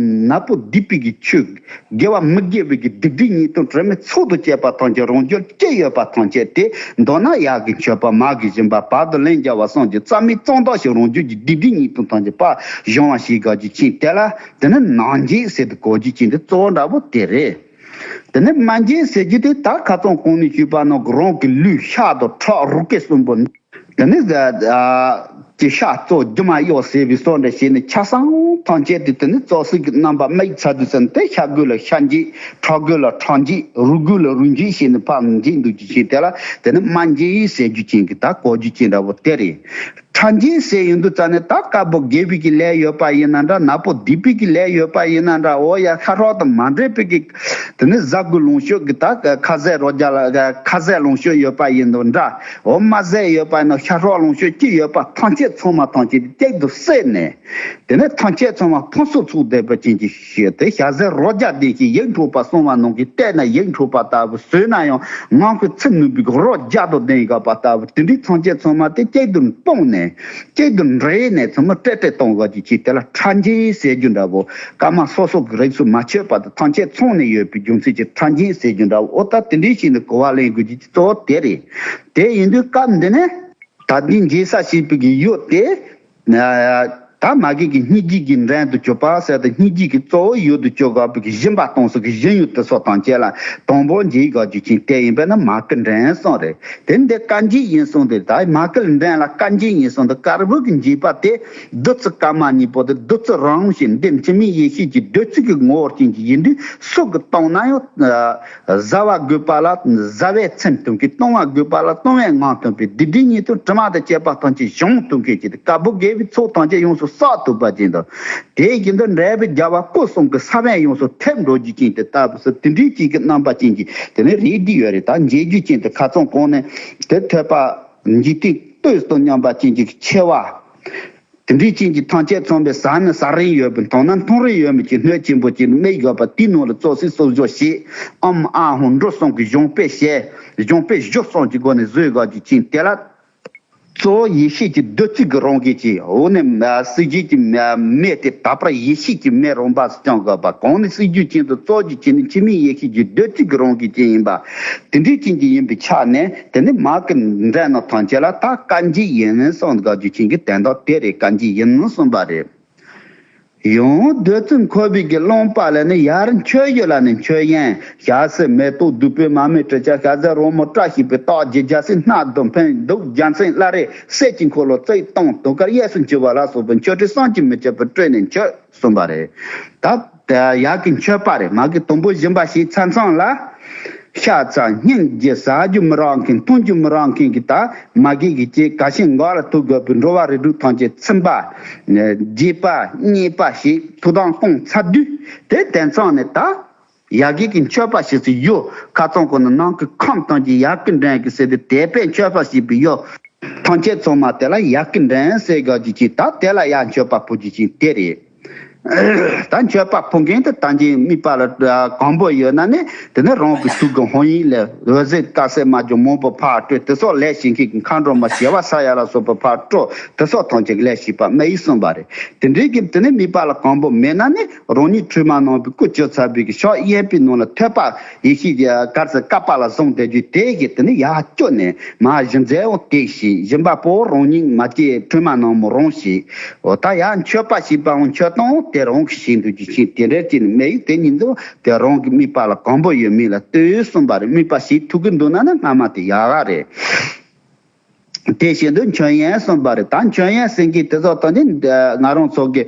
ནག་པོ་སྡིག་པའི་གི་ཆོས། དགེ་བ་མི་དགེ་བའི་གི་སྡིག་སྒྲིབ་ཉེས་ལྟུང་དྲི་མའི་ཚོགས་དང་བཅས་པ་ཐམས་ཅད་རང་རྒྱུད་སྐྱེས་ཡོད་པ་ཐམས་ཅད་དེ། མདོར་ན་ཡ་གི་མཆོད་པ། མ་གི་སྦྱིན་པ། བར་དུ་ལན་བརྒྱབ་པ་སོགས་ཀྱིས་རྩ་མེད་གཙང་དག་ཞིག་རང་རྒྱུད་ཀྱི་སྡིག་སྒྲིབ་ཉེས་ལྟུང་ཐམས་ཅད་ཕར་བྱང་བ་ཞིག་དགོས་རྒྱུ་ཅན་དེ་ལ། དེ་ནི་ནང་འགྱེད་ཟེར་དུ་གོ་རྒྱུ་ཅན་དེ་གཙོ་བོ་འདྲ་པོ་དེ་རེད། དེ་ནས་སྨན་འགྱེད་ཟེར་རྒྱུ་དེ་ད་ཁ་སང་གོང་ནས་ཞུས་པ་ནང་གི་རང་གི་ལུས་ཤ་དང་ཁྲག་རུས་སྐལ་གསུམ་པོ། དེ་ནས་ཀྱི་ཤ་བཙོ་རྒྱུ་མ་གཡོགས་ཟེར་བའི་སོགས་འདྲ་བྱས་ནས་ཆ་ཚང་ཐམས་ཅད་དེ་དེ་ནས་བཙོ་བྱེད་ཀྱི་རྣམ་པ་དམིགས་ཚར་དུས་ཙམ་དེ་ཤ་རྒོད་ལ་ཤ་འགྱེད། ཁྲག་རྒོད་ལ་ཁྲག་འགྱེད། རུས་རྒོད་ལ་རུས་འགྱེད་བྱས་ནས་ཕར་འགྱེད་འདུག་རྒྱུ་ཅན་དེ་ལ་དེ་ནས་སྨན་འགྱེད་ཟེར་རྒྱུ་ཅན་གྱི་ད་གོ་རྒྱུ་ཅན་འདྲ་པོ་དེ་རེད། ཁྲག་འགྱེད་ཟེར་ཡོང་དུས་ཙམ་ནས་ད་དཀར་པོ་དགེ་བའི་གི་ལས་ཡོད་པ་ཡིན་ན་འདྲ། ནག་པོ་སྡིག་པའི་གི་ལས་ཡོད་པ་ཡིན་ན་འདྲ། འོ་ཡ། ཤ་ཁྲག་དང་མ་འདྲེས་པའི་གི་དེ་ནི་བཟའ་དགོས་ལོངས་སྤྱོད་གི་ད་ཁ་ཟས་རོ་བརྒྱ་ལ་ཁ་ཟས་ལོངས་སྤྱོད་ཡོད་པ་ཡིན་དང་འདྲ། འོ་དམར་ཟས་ཡོད་པ་ཡིན་ན་ཤ་ཁྲག་ལོངས་སྤྱོད་ཅི་ཡོད་པ་ཐམས་ཅད་ཚང་མ་ཐམས་ཅད་དེ་གཅིག་ཏུ་བསྲེས་ནས། དེ་ནས་ཐམས་ཅད་ཚང་མ་ཕུན་སུམ་ཚོགས་བསྡད་པ་ཅན་གྱི་ཞིག་དེ་ཞལ་ཟས་རོ་བརྒྱ་ལྡན་ཞིང་ཡིད་འཕྲོག་པ་སོང་བ་ནང་གི་བལྟས་ན་ཡིད་འཕྲོག་པ་ལྟ་བུ། ཟོས་ན་ཡང་ངང་གིས་ཚིམ་ནུས་པའི་རོ་བརྒྱ་དང་ལྡན་ཡོད་པ་ལྟ་བུ། དེ་འདྲའི་ཐམས་ཅད་ཚང་མ་དེ་གཅིག་ཏུ་སྤུངས་ནས། གཅིག་ཏུ་འདྲེས་ནས་ཚང་མ་སྤྲད་སྤྲད་གཏོང་དགོས་ཀྱི་ཅིག་དེ་ལ་ཁྲག་འཇིབ་ཟེར་རྒྱུ་འདྲ་བོ། སྐར་མ་སོ་སོ་གི་རིགས་སུ་མ་ཆད་པ་དང་ཐམས་ཅད་ཚང་ནས་ཡོད་པའི་རྒྱུ་མཚན་གྱིས་ཁྲག་འཇིབ་ཟེར་རྒྱུ་འདྲ་བོ། ཨོ་ད་དེ་འདྲའི་ཞིག་ནི་གོ་བ་ལེན་དགོས་ཀྱི་གཙོ་བོ་དེ་རེད། དེ་ཡིན་དུས་སྐབས་འདི་ནས་ད་ལྟའི་འཇིབ་ས་ཞེས་པའི་གི་ཡུལ་དེ། ད་མ་གི་གི་སྙིང་རྗེ་གི་འདྲེན་དུ་གྱུར་པ་ཟེར་ཏེ། སྙིང་རྗེ་གི་གཙོ་བོ་ཡུལ་དུ་གྱུར་དགོས་པའི་གི་སྦྱིན་པ་གཏོང་ས་གི་སྦྱིན་ཡུལ་དེ་སོགས་དང་བཅས་ལ་དང་པོ་འཇིབ་དགོས་རྒྱུ་ཅན་དེ་ཡིན་པས་ན་མ་གི་འདྲེན་གསུངས་རེད། དེ་འདི་བཀའ་འཇིབ་ཡིན་གསུངས་ཏེ། ད་མ་གི་ལ་འདྲེན་ལ་བཀའ་འཇིབ་ཡིན་གསུངས་ཏེ། དཀར་པོ་གི་འཇིབ་པ་དེ་བདུད་རྩི་སྐར་མ་གཉིས་པོ་དེ་བདུད་རྩི་རང་བཞིན་འདི་འཆི་མེད་ཡེ་ཤེས་ཀྱི་བདུད་རྩི་གི་ངོ་བོར་ཅན་གྱི་ཡིན་དུས། སུ་གིས་བཏང་ན་ཡང་བཟའ་བ་དགོས་པ་ལ་བཟའ་བའི་མཚན་ཐོན་མཁན། གཏོང་བ་དགོས་པ་ལ་གཏོང་བའི་ངག་ཐོན་པའི་སྡིག་སྒྲིབ་ཉེས་ལྟུང་དྲི་མ་དང་བཅས་པ་ཐམས་ཅད་སྦྱོང་ཐུབ་མཁན་གྱི་དཀར་པོ་དགེ་བའི་ཚོགས་ཐམས་ཅད་ཡོངས་སུ་བསགས་ཐུབ་པ་ཅན་དང་། དེ་བཞིན་དུ་འབྲས་བུ་རྒྱལ་བ་སྐུ་གསུམ་གྱི་ས་བོན་ཡོངས་སུ་ཐེབས་འགྲོ་རྒྱུ་ཅན་དེ་ལྟ་བུ་སུ་དེ་འདྲའི་ཅིག་གི་རྣམ་པ་ཅན་གྱི་དེ་ནས་རེད་བསྡད་ཡོད་རེད། ད་འཇལ་རྒྱུ་ཅན་དེ་ཁ་ཚང་གོང་ནས་དེ་ཐོས་པ་འཇིག་རྟེན་ལྟོས་སུ་སྙོམས་པ་ཅན་གྱི་ཆེ་བ། དེ་འདྲའི་ཅན་གྱི་ཐམས་ཅད་ཚང་བའི་ཟ་ན་ཟ་རིན་ཡོད་པའི། འཐུང་ན་འཐུང་རིན་ཡོད་མི་གྱི་སྣོད་ཆེན་པོ་ཅིག་སྨིན་དགོས་པ་དེའི་ནང་ལ་བཙོ་སའི་གསོལ་ཇོ་ཞེས་ཨམ་ཨ་ཧོ་འབྲུ་གསུམ་གྱི་གཞུང་དཔེ་བཤད། གཞུང་དཔེ་བཞི་གསུམ་གྱི་སྒོ་ནས་བཟོས་དགོས་རྒྱུ་ཅན་དེ་ལ། གཙོ་བོ་ཡེ་ཤེས་ཀྱི་བདུད་རྩི་གི་རང་བཞིན་གྱི། འོ་ནས་སྲིད་རྒྱུད་ཀྱི་མེ་དེ་དག་པར་ཡེ་ཤེས་ཀྱི་མེ་རང་བཞིན་བསྐྱང་དགོས་པ། གང་ནས་སྲིད་རྒྱུད་ཅན་དུ་གཙོ་རྒྱུ་ཅན་ནི་འཆི་མེད་ཡེ་ཤེས་ཀྱི་བདུད་རྩི་གི་རང་བཞིན་ཅན་ཡིན་པ། དེ་འདྲའི་ཅན་གྱི་ཡིན་པའི་ཆ་ནས། དེ་ནི་མ་གི་འདྲེན་ནོ་ཐམས་ཅད་ལ་ད་བཀའ་འཇིབ་ཡིན་གསུངས་དགོས་རྒྱུ་ཅན་གྱི་དོན་དག་དེ་རེད། བཀའ་འཇིབ་ཡིན་གསུངས་པ་རེད། ཡང་བདུད་རྩི་འཁོལ་བའི་གི་རློན་པ་ལ་ནི། ཡར་མཆོད་ཡུལ་ལ་ནི་མཆོད་ཡོན། ཞལ་ཟས་མེ་ཏོག་བདུག་སྤོས་མར་མེ་དྲི་ཆབ། ཞལ་ཟས་རོལ་མོ་བཀྲ་ཤིས་པའི་རྟགས་བརྒྱད། རྒྱལ་སྲིད་སྣ་བདུན་ཕུན་སུམ་ཚོགས། རྒྱལ་མཚན་བླ་རེ་གསེར་གྱི་འཁོར་ལོ་རྩིབས་སྟོང་དུང་དཀར་གཡས་སུ་འཁྱིལ་བ་ལ་སོགས་པའི་མཆོད་སྤྲིན་བསམ་གྱིས་མི་ཁྱབ་པས་སྤྲས་ནས་མཆོད་གསུངས་པ་རེད། ད་ཡར་གྱི་མཆོད་པ་རེད། མ་གི་དང་པོ་སྦྱིན་པ་ཞིག་ཚར་ཚང་ལ། ཤ་ཚ་སྙིང་རྗེ། ཟ་རྒྱུ་མི་རག་མཁན། འཐུང་རྒྱུ་མི་རག་མཁན་གྱི་ད་མ་གི་གི་ཅིག་ག་ཤིང་འགོ་ལ་ཐུག་དགོས་པའི་འགྲོ་བ་རིགས་དྲུག་ཐམས་ཅད་ཚིམ་པ། རྒྱས་པ་མཉེས་པ་ཞིག་ཐུགས་དམ་བསྐང་ཚར་དུས། དེ་དེང་སང་ནས་ད་ཡ་གི་གི་མཆོད་པ་ཞིག་ཚུ་ཡོད། ཁ་ཚང་ཁོ་ན་ནང་གི་ཁམས་ཐམས་ཅད་ཡ་གི་འདྲེན་གི་ཟེར་ཏེ། དད་པས་མཆོད་པ་ཞེས་པའི་ཡོད། ཐམས་ཅད་ཚང་མ་དེ་ལ་ཡ་གི་འདྲེན་ཟེར་དགོས་རྒྱུ་ཅིག་ད་དེ་ལ་ཡ་མཆོད་པ་ཕུལ་རྒྱུ་ཅིག་དེ་རེད། ད་མཆོད་པ་ཕུལ་མཁན་དེ་ད་གིན་དམིགས་པ་ལ་གང་པོ་ཡོད་ན་ནི། དེ་ནི་རང་གི་ཐུགས་ཀྱི་ཧོན་ཡིན་ལས་འོད་ཟེར་དཀར་སེར་དམར་ལྗང་མང་པོ་ཕར་སྤྲོས། དེ་སོགས་ལས་བྱེད་མཁན་གྱི་མཁའ་འགྲོ་མ་ཞི་བ་ས་ཡ་ལ་སོགས་པ་ཕར་སྤྲོས། དེ་སོགས་ཐམས་ཅད་ཀྱི་ལས་བྱེད་པ་མ་ཡིན་གསུངས་པ་རེད། དེ་འདྲའི་གི་དེ་ནི་དམིགས་པ་ལ་གང་པོ་མེད་ན་ནི། རང་ཉིད་ཁྲོས་མ་གནང་བའི་སྐུ་བཅོས་ཚར་བའི་གི་ཕྱག་གཡས་པའི་ནང་ལ་ཐོད་པ་ཡེ་ཤེས་ཀྱི་གར་ཟེར་བཀབ་པ་ལ་བཟུང་བསྡད་རྒྱུ་དེ་གི་དེ་ནི་ཡར་བསྐྱོད་ནས་མར་གཞི་མཛད་འོང་དེ་ཞིག་སྦྱིན་པ་པོ་རང་ཉིད་མ་སྐྱེས་ཁྲོས་མ་གནང་མོ་རང་ཞིག་འོ་ད་ཡར་མཆོད་པ་ཞིག་པའང་མཆོད་སྟངས་དེ་རང་གི་ཞིག་འདུག་རྒྱུ་ཅིག་དེ་འདྲ་ཅིག་ནི་མེད་ཡུལ་དེ་ཉིད་དུ་དེ་རང་གི་དམིགས་པ་ལ་གང་པོ་ཡོད་མིན་ལ་ལྟོས་གསུངས་པ་རེད། དམིགས་པ་ཞིག་ཐུག་གི་འདུག་ན་ནི་སྔ་མ་དེ་ཡག་ག་རེད། དེ་བཞིན་དུ་མཆོད་ཡོན་གསུངས་པ་རེད། ད་མཆོད་ཡོན་ཟེར་གྱི་དེ་ཚོ་ད་ནི་ང་རང་ཚོ་གི་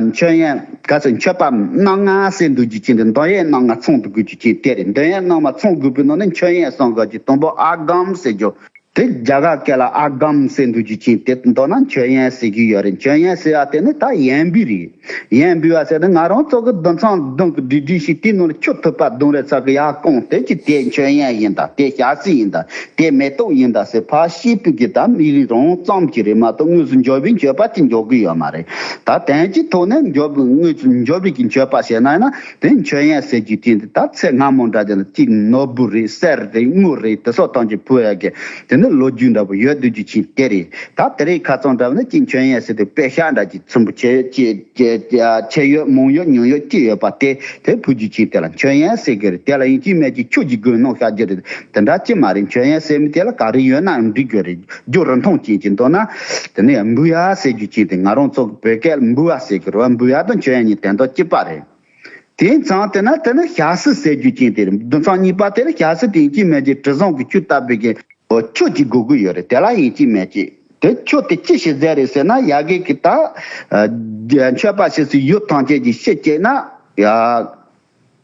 མཆོད་ཡོན་ག་ཚོད་མཆོད་པ་རྣམ་ལྔ་ཟེར་འདུག་རྒྱུ་ཅིག་འདི་འདོན་ཡོན་རྣམ་ལྔ་ཚང་དགོས་རྒྱུ་ཅིག་དེ་རེད། འདོན་ཡོན་རྣམ་ལྔ་ཚང་དགོས་པའི་ནང་ནས་མཆོད་ཡོན་གསུང་དགོས་རྒྱུ་དང་པོ་ཨ་གམ་ཟེར་རྒྱུ། དེ་རྒྱ་གར་སྐད་ལ་ཨ་གམ་ཟེར་འདུག་རྒྱུ་ཅིག་དེ་མདོར་ན་མཆོད་ཡོན་ཟེར་གྱི་ཡོད་རེད། མཆོད་ཡོན་ཟེར་བ་དེ་ནི་ད་ཡོན་འབུལ་རེད། ཡོན་འབུལ་བ་ཟེར་ན་ང་རང་ཚོ་གི་རྡུལ་ཚོན་བདུན་གྱི་སྒྲིག་སྒྲིག་ཞིག་དེའི་ནང་ལ་ཆུ་ཐིགས་པ་བདུན་རེ་ཚ་གི་ཡར་བསྐུངས་ཏེ་ཅི་དེ་མཆོད་ཡོན་ཡིན་ད། དེ་ཞག་སི་ཡིན་ད། དེ་མེ་ཏོག་ཡིན་ད་ཟེར་ཕར་བཤད་དུས་ཀྱི་ད་མི་རིགས་རང་ཙམ་གྱི་རེད་མ་གཏོགས་དངོས་སུ་འབྱོར་བའི་མཆོད་པ་ཅིག་འབྱོར་གི་ཡོད་མ་རེད། ད་དོན་གྱི་ཐོག་ནས་འབྱོར་བའི་དངོས་སུ་འབྱོར་བའི་གི་མཆོད་པ་ཟེར་ན་ཡིན་ན་དེ་མཆོད་ཡོན་ཟེར་རྒྱུ་དེ་ད་ཚེ་སྔ་མོ་འདྲ་དེ་ལ་གཅིག་ནོར་བུ་རེད། གསེར་རེད། དངུལ་རེད། དེ་སོགས་ཐམས་ཅད་ཕུལ་ཡག་གི་དེ་ནི་ལོ་རྒྱུས་འདྲ་པོ་ཡོད་འདུག་རྒྱུ་ཅིག་དེ་རེད། ད་དེ་རིང་ཁ་སང་འདྲ་བ་ནི་ཅིག་མཆོད་ཡོན་ཟེར་དུས་དཔེ་ཤག་འདྲ་ཅིག་ཚིམ་པོ་ཆེ་ཆེ་ཆེ་ཡོད་མང་ཡོད་ཉུང་ཡོད་ཅི་ཡོད་པ་དེ་དེ་ཕུལ་རྒྱུ་ཅིག་དེ་ལ་མཆོད་ཡོན་ཟེར་གི་རེད། དེ་ལ་ཡིན་གཅིག་མིན་གཅིག་ཆུ་ཅིག་དགོས་སྣང་བཞག་རྒྱུ་རེད། དེ་འདྲ་ཅི་མ་རེད། མཆོད་ཡོན་ཟེར་མི་དེ་ལ་ག་རེ་ཡོད་ན་འགྲིག་གི་རེད། རྒྱུ་རིན་ཐང་ཅན་ཅིག་འདུག་ན། དེ་ནས་འབུལ་ཡག་ཟེར་རྒྱུ་ཅིག་དེ་ང་རང་ཚོ་གི་བོད་སྐད་ལ་འབུལ་བ་ཟེར་གི་རེད། འབུལ་ཡག་དང་མཆོད་ཡོན་གཉིས་དོན་དག་གཅིག་པ་རེད། དེ་ཙང་དེ་ན་དེ་ནི་ཞག་སི་ཟེར་རྒྱུ་ཅན་དེ་རེད། རྡུལ་ཚོན་གཉིས་པ་དེ་ལ་ཞག་སི་དེ་ཡིན་གཅིག་མིན་གཅིག་དྲི་བཟང་གི་ཆུ་བཏབ་པའི་གི་ཆུ་གཅིག་དགོས་ཀྱི་ཡོད་རེད། དེ་ལ་ཡིན་གཅིག་མིན་གཅིག་དེ་ཆུ་དེ་ཅི་ཞིག་རྫས་རེད་ཟེར་ན་ཡ་གི་གི་ད་མཆོད་པ་ཞིག་སི་ཡུལ་ཐམས་ཅད་ཀྱི་ཕྱི་བསྐྱེད་ན་ཡ་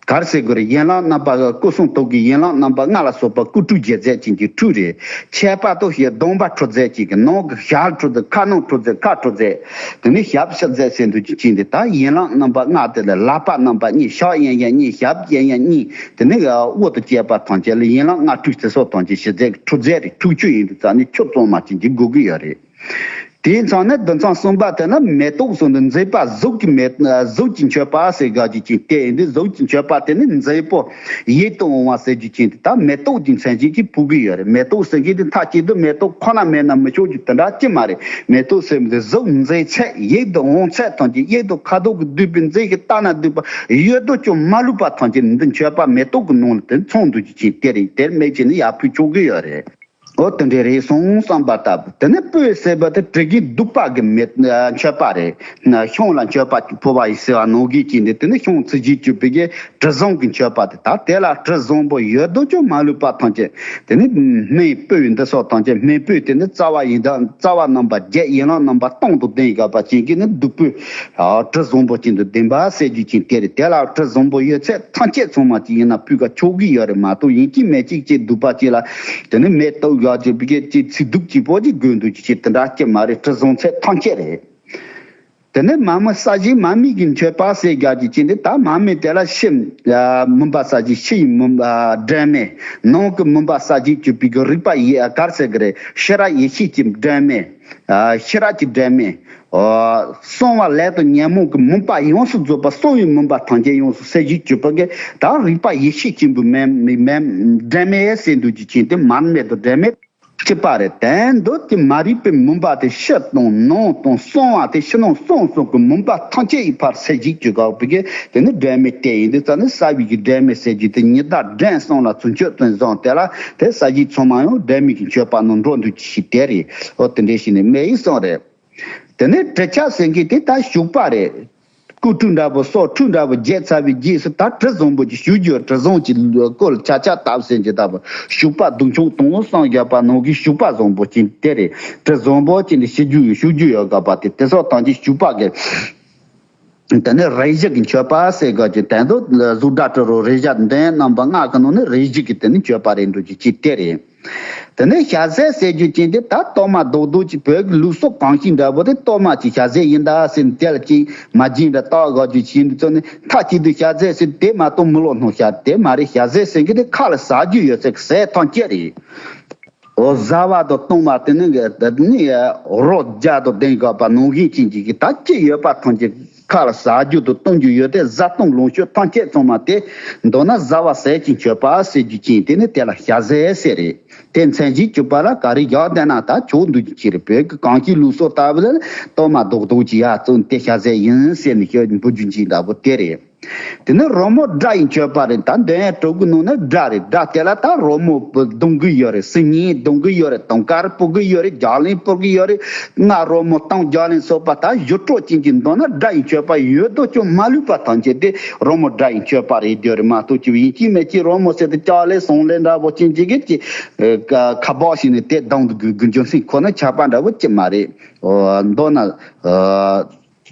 གར་ཟེར་དགོས་རེད། ཡན་ལག་རྣམ་པ་སྐུ་གསུང་ཐུགས་ཀྱི་ཡན་ལག་རྣམ་པ་ལྔ་ལ་སོགས་པ་སྐུ་ཁྲུས་རྒྱས་རྫས་ཅན་གྱི་ཁྲུས་རེད། ཁྱད་པར་དུ་ཞེས་སྡོམ་པ་ཁྲུས་རྫས་ཅན་གྱི་ནང་གི་ཞབས་ཁྲུས་རྫས། ཁ་ནང་ཁྲུས་རྫས། ཁ་ཁྲུས་རྫས། དེ་ནས་ཞབས་ཕྱི་རྫས་ཟེར་འདུག་རྒྱུ་ཅན་དེ་ད་ཡན་ལག་རྣམ་པ་ལྔ་དེ་ལ་ལག་པ་རྣམ་པ་གཉིས། ཞབས་གཡས་གཡོན་གཉིས། ཞབས་གཡས་གཡོན་གཉིས། དེ་ནས་དབུ་དང་བཅས་པ་ཐམས་ཅད་ལ་ཡན་ལག་ལྔ་ཁྲུས་ཟེར་སོགས་ཐམས་ཅད་ཞི་རྫས་ཀྱི་ཁྲུས་རྫས་རེད། ཁྲུས་ཆུ་ཡིན་དུས་ཙང་ནས་ཆུ་གཙང་མ་ཅན་གྱི་དགོས་ཀྱི་ཡོད་རེད། དེའི་མཚམས་ནས་བདུན་ཚང་གསུམ་པ་དེ་ནི་མེ་ཏོག་སོགས་འདི་མཛེས་པ་གཟུགས་ཀྱི་མེ་གཟུགས་ཀྱི་མཆོད་པ་ཟེར་དགོས་ཀྱི་ཅིག་དེ་ཡིན་དུས་གཟུགས་ཀྱི་མཆོད་པ་དེ་ནི་མཛེས་པོ་ཡིད་དུ་འོང་བ་ཟེར་རྒྱུ་ཅན་དེ་ད་མེ་ཏོག་གི་མཚན་གཞི་ཅིག་ཕུལ་གི་ཡོད་རེད། མེ་ཏོག་ཟེར་མཁན་དེ་མཐའ་གཅིག་ཏུ་མེ་ཏོག་ཁོ་ན་མེད་ན་མི་ཆོག་རྒྱུ་དེ་འདྲ་ཅི་མ་རེད། མེ་ཏོག་ཟེར་མི་དེ་གཟུགས་མཛེས་ཚད་ཡིད་དུ་འོང་ཚད་ཐམས་ཅད་ཡིད་དུ་ཁ་དོག་གི་བསྡུས་པའི་མཛེས་ཤིང་ལྟ་ན་སྡུག་པ་ཡོད་དོ་ཅོག་མ་ལུས་པ་ཐམས་ཅད་འདི་མཆོད་པ་མེ་ཏོག་གི་ནང་ལ་དེ་ཚང་འདུག་རྒྱུ་ཅན་དེ་རེད། དེར་མེད་ཅེ་ནི་ཡར་ཕུལ་ཆོག་གི་ཡོད་རེད། འོ་དེ་འདྲ་རེད་སོང་བསམ་པ་ལྟ་བུ། དེ་ནས་སྤོས་ཟེར་བ་དེ་དྲི་གུའི་བདུག་པ་གི་མེ་མཆོད་པ་རེད། ན་ཤིང་ལ་མཆོད་པ་ཕུལ་བ་ཡི་ཟེར་བ་ནང་བཞིན་གྱི་འདི་དེ་ནི་ཤིང་བརྩི་བྱའི་བཅུད་པའི་གི་དྲི་བཟང་གི་མཆོད་པ་དེ་དག་དེ་ལ་དྲི་བཟང་པོ་ཡོད་དོ་ཅོག་མ་ལུས་པ་ཐམས་ཅད་དེ་ནི་སྨན་སྤོས་འདི་སོགས་ཐམས་ཅད་སྨན་སྤོས་དེ་ནི་རྩ་བ་ཡི་དྭགས་རྩ་བ་རྣམ་པ་བརྒྱད་ཡན་ལག་རྣམ་པ་སྟོང་དུ་ལྡན་དགོས་པ་ཅན་གྱི་ནི་བདུག་སྤོས་དྲི་བཟང་པོ་ཅན་དུ་ལྡན་པ་ཟེར་རྒྱུ་ཅན་དེ་རེད། དེ་ལ་དྲི་བཟང་པོ་ཡོད་ཚད་ཐམས་ཅད་ཚང་མ་ཅིག་ཡིན་ན་ཕུལ་ག་ཆོག་གི་ཡོད་རེད་མ་གཏོགས་ཡིན་གཅིག་མིན་གཅིག་ཅིག་བདུག་པ་ཅིག་ལ་དེ་ནི་མེ་ཏོག་ཡོད་ཅེས་པའི་གི་ཅིག་ཚིག་སྡུག་ཅིག་པོ་ཅིག་དགོས་འདུག་ཅིག་ཅིག་དེ་འདྲ་ཅིག་མ་རེད། དྲི་བཟང་ཚད་ཐམས་ཅད་རེད། དེ་ནས་མ་མི་ས་གཞི་མ་མི་གི་མཆོད་པ་ཟེར་རྒྱུ་ཅིག་ཅན་དེ་ད་མ་མི་དེ་ལ་ཕྱི་མུན་པ་ས་གཞི་ཕྱི་ཡི་མུན་པ་སྒྲོན་མེ། ནང་གི་མུན་པ་ས་གཞི་གྱུར་པའི་གི་རིག་པ་ཡི་གར་ཟེར་གི་རེད། ཤེས་རབ་ཡེ་ཤེས་ཀྱི་སྒྲོན་མེ། ཤེས་རབ་ཀྱི་སྒྲོན་མེ། གསང་བ་ལས་དང་ཉོན་མོངས་ཀྱི་མུན་པ་ཡོངས་སུ་རྫོགས་པ་གསང་བའི་མུན་པ་ཐམས་ཅད་ཡོངས་སུ་སེལ་བྱེད་གྱུར་པ་གི་ད་རིག་པ་ཡེ་ཤེས་ཆེན་པོའི་མེ་མེ་མེ་སྒྲོན་མེ་ཟེར་འདུག་ཅིག་ཅན་དེ་མར་མེ་དང་སྒྲོན་མེ་གཅིག་པ་རེད། དོན་དུ་དེ་མ་རིག་པའི་མུན་པ་དེ་ཕྱི་དང་ནང་དང་གསང་བ་དེ་ཕྱི་ནང་གསང་གསུམ་གྱི་མུན་པ་ཐམས་ཅད་ཡི་ཕར་སེལ་བྱེད་གྱུར་པ་གི་དེ་ནི་སྒྲོན་མེ་དེ་ཡིན་དུས་ཙ་ནི་གསང་བའི་གི་སྒྲོན་མེ་ཟེར་རྒྱུ་དེ་ཉི་ཟླ་སྒྲོན་གསུམ་ལ་ཚུན་ཆོད་དུ་བཟུང་དེ་ལ་དེ་ས་གཞི་ཚང་མ་ཡང་སྒྲོན་མེ་གི་མཆོད་པ་ནང་འགྲོ་འདུག་ཅིག་དེ་རེད། འོ་དེ་འདྲ་ཞིག་ནི་མེ་ཡི་གསང་རེད། དེ་ནས་གྲི་ཆབ་ཟེར་མཁན་དེ་ད་ཤུག་པ་རེད། སྐུ་ཁྲུས་འདྲ་པོ་སོགས་ཁྲུས་འདྲ་པོ་བརྒྱབ་ཚར་བའི་རྗེས་སུ་ད་དྲི་བཟང་པོ་ཅིག་ཞུ་རྒྱུ། དྲི་བཟང་ཅིག་བཀོལ་ཆ་ཆ་བཏབ་ཟེར་གྱི་ལྟ་བུ་ཤུག་པ་བདུག་ཆུང་དང་བསང་རྒྱབ་པ་ནང་གི་ཤུག་པ་བཟང་པོ་ཅན་དེ་རེད། དྲི་བཟང་པོ་ཅན་དེ་ཞུ་རྒྱུ་ཡོད། ཤུག་རྒྱུ་ཡོད་དགོས་པ་དེ་དེ་སོགས་དང་ཅིག་ཤུག་པ་གི་དེ་ནས་རེ་ཞིག་གི་མཆོད་པ་ཟེར་དགོས་ཀྱི་དོན་དུ་གཟུགས་སྒྲ་དྲི་རོ་རེག་བྱ་འདོད་ཡོན་རྣམ་པ་ལྔ་གི་ནང་ནས་རེ་ཞིག་གི་དེ་ནི་མཆོད་པ་རེད་འགྲོ་རྒྱུ་ཅིག་དེ་རེད། དེ་ནས་ཞལ་ཟས་ཟེར་རྒྱུ་ཅན་དེ་ད་གཏོར་མ་རྡོག་རྡོག་ཅིག་བོད་ཀྱི་ལུགས་སྲོལ་གོམས་གཤིས་འདྲ་པོ་དེ་གཏོར་མ་ཅིག་ཞལ་ཟས་ཡིན་ད་ཟེར་ནས་དེ་ལ་ཅིག་མ་བྱིན་འདྲ་བཏགས་དགོས་རྒྱུ་ཅན་དེ་ཚོ་ནི་མཐའ་གཅིག་ཏུ་ཞལ་ཟས་ཟེར་དེ་མ་གཏོགས་མི་ལོ་སྣང་ཤར་དེ་མ་རེད། ཞལ་ཟས་ཟེར་མཁན་དེ་ཁ་ལ་ཟ་རྒྱུ་ཡོད་ཚད་ཀྱི་ཟས་ཐམས་ཅད་རེད། འོ་བཟའ་བ་དང་བཏུང་བ་དེ་ནི་དེ་ནི་རོ་བརྒྱ་དང་ལྡན་དགོས་པ་ནང་བཞིན་ཅན་གྱི་ད་ཅི་ཡོད་པ་ཐམས་ཅད་ཁ་ལ་ཟ་རྒྱུ་དང་བཏུང་རྒྱུ་ཡོད་དེ་བཟའ་བཏུང་ལོངས་སྤྱོད་ཐམས་ཅད་ཚང་མ་དེ་མདོར་ན་བཟའ་བ་ཟས་ཀྱི་མཆོད་པ་ཟེར་རྒྱུ་ཅན་དེ་ནི་དེ་ལ་ཞལ་ཟས་ཟེར་རེད། དེ་མཚན་གཞི་གྱུར་པ་ལ་ག་རེ་བཞག་བསྡད་ན་ད་ཆོག་འདུག་ཅིག་རེད། བོད་ཀྱི་གངས་སྐྱིད་ལུགས་སྲོལ་ལྟ་བུ་ལ་གཏོར་མ་རྡོག་རྡོག་ཅིག་ཡར་བཙུགས་དེ་ཞལ་ཟས་ཡིན་ཟེར་ནས་ཤོད་འབུལ་རྒྱུ་ཅན་འདྲ་པོ་དེ་རེད། དེ་ནི་རོལ་མོ་སྒྲ་ཡི་མཆོད་པ་རེད། ད་འདོན་ཡ་དྲུག་གི་ནང་ན་སྒྲ་རེད། སྒྲ་དེ་ལ་ད་རོལ་མོ་རྡུང་གི་ཡོད་རེད། སིལ་སྙན་རྡུང་གི་ཡོད་རེད། དུང་དཀར་ཕུ་གི་ཡོད་རེད། རྒྱག་ལན་ཕུ་གི་ཡོད་རེད། རྔ་རོལ་མོ་སྟོང་རྒྱག་ལན་སོགས་པ་ད་ཞུ་སྲོལ་ཅན་གྱི་མདོར་ན་སྒྲ་ཡི་མཆོད་པ་ཡོད་དོ་ཅོག་མ་ལུས་པ་ཐམས་ཅད་དེ་རོལ་མོ་སྒྲ་ཡི་མཆོད་པ་རེད་འདོད་རེད་མ་གཏོགས་ཅིག་ཡིན་གཅིག་མིན་གཅིག་རོལ་མོ་ཟེར་དུས་ལྕགས་ལན་ཟངས་ལན་འདྲ་པོ་ཅན་ཅིག་གི་ཅིག་ཁ་བོག་ཞིག་ནས་དེ་སྡང་དུ་དགོས་དགོས་རྒྱུ་མཚན་ཁོ་ན་ཆགས་པ་འདྲ་པོ་ཅིག་མ་རེད། འོ་མདོར་ན།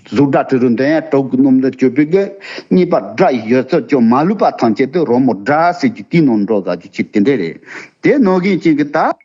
གཟུགས་སྒྲ་དྲི་རོ་འདོན་ཡ་དྲུག་གི་སྣུམ་དུ་གྱུར་པའི་གི་གཉིས་པ་སྒྲ་ཡི་ཡོད་ཚད་ཅོག་མ་ལུས་པ་ཐམས་ཅད་དེ་རོལ་མོ་སྒྲ་ཟེར་གྱི་དེའི་ནང་འགྲོ་དགོས་རྒྱུ་ཅིག་དེ་འདྲ་རེད། དེ་ནང་བཞིན་ཅན་གྱི་ད་